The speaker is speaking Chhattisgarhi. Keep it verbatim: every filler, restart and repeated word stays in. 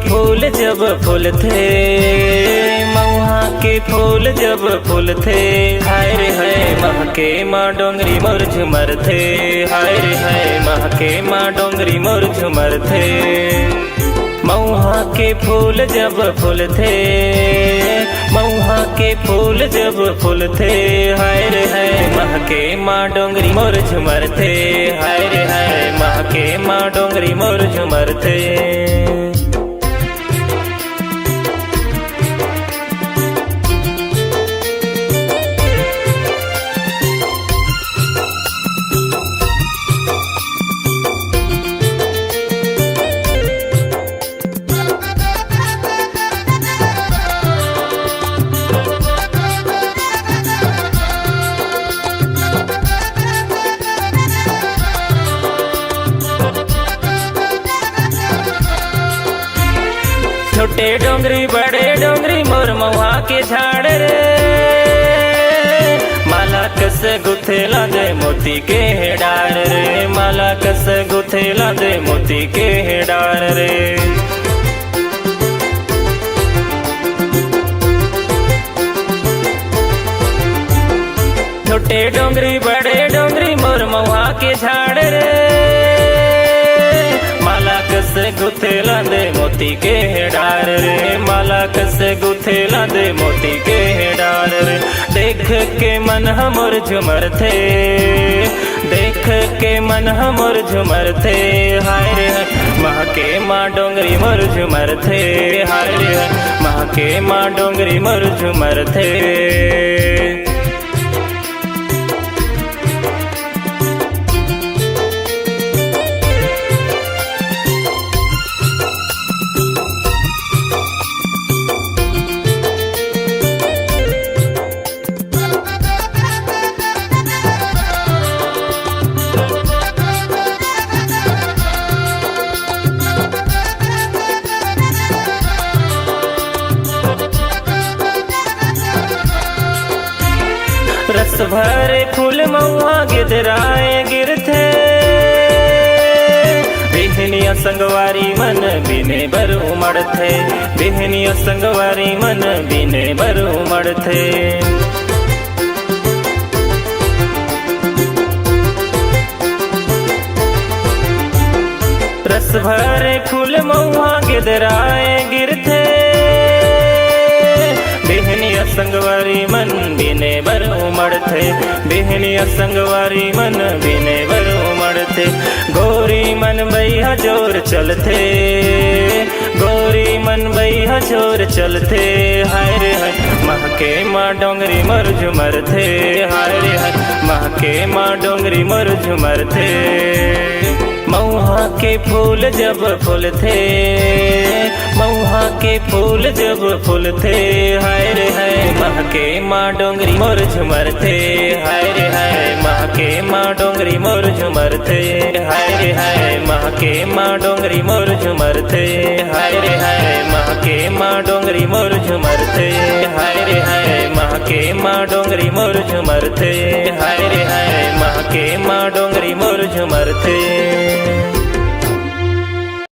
फूल जब फूलथे, मउहा के फूल जब फूलथे, हाय रे हाय, महके माँ डोंगरी मोर झुमरथे, हाय रे हाय, महके माँ डोंगरी मोर झुमरथे। मउहा के फूल जब फूलथे, मउहा के फूल जब फूलथे, हाय रे हाय, महके माँ डोंगरी मोर झुमरथे, हाय रे हाय, महके माँ डोंगरी मोर झुमरथे। छोटे डोंगरी बड़े डोंगरी मोर मउहा के झाड़ रे, माला कस गुथेला दे मोती के डार रे, माला कस गुथेला दे मोती के डार रे। छोटे डोंगरी बड़े डोंगरी मोर मउहा के झाड़ रे, माला कस गुथेला दे मोती के डार रे, माला कस गुथेला दे मोती के डार रे। देख के मन ह मोर झुमरथे, देख के मन ह मोर झुमरथे, हाय रे हाय, महके माँ डोंगरी मोर झुमरथे, हाय रे हाय, महके माँ डोंगरी मोर झुमरथे। रस भरे फूल मउहा गिदराए गिरथे, बिहनिया संगवारी मन बिने बर उमड़थे, बिहनिया संगवारी मन बिने बर उमड़थे। रस भरे फूल मउहा गिदराए गिरथे, बिहनिया संगवारी मन बिने बर उमड़थे, बिहनिया संगवारी मन बिने बर उमड़थे। गोरी मन बइहा जोर चलथे, गोरी मन बइहा जोर चलथे, हाय रे हाय, महके माँ डोंगरी मोर झुमरथे, हाय रे हाय, महके माँ डोंगरी मोर झुमरथे। मउहा के फूल जब फूलथे, मउहा के फूल जब फूलथे, हाय रे हाय, महके माँ डोंगरी मोर झुमरथे, हाय रे हाय, महके माँ डोंगरी मोर झुमरथे, हाय रे हाय, महके माँ डोंगरी मोर झुमरथे, हाय रे हाय, महके माँ डोंगरी मोर झुमरथे, हाय रे हाय, महके माँ डोंगरी मोर झुमरथे, हाय रे हाय, महके माँ डोंगरी मोर झुमरथे।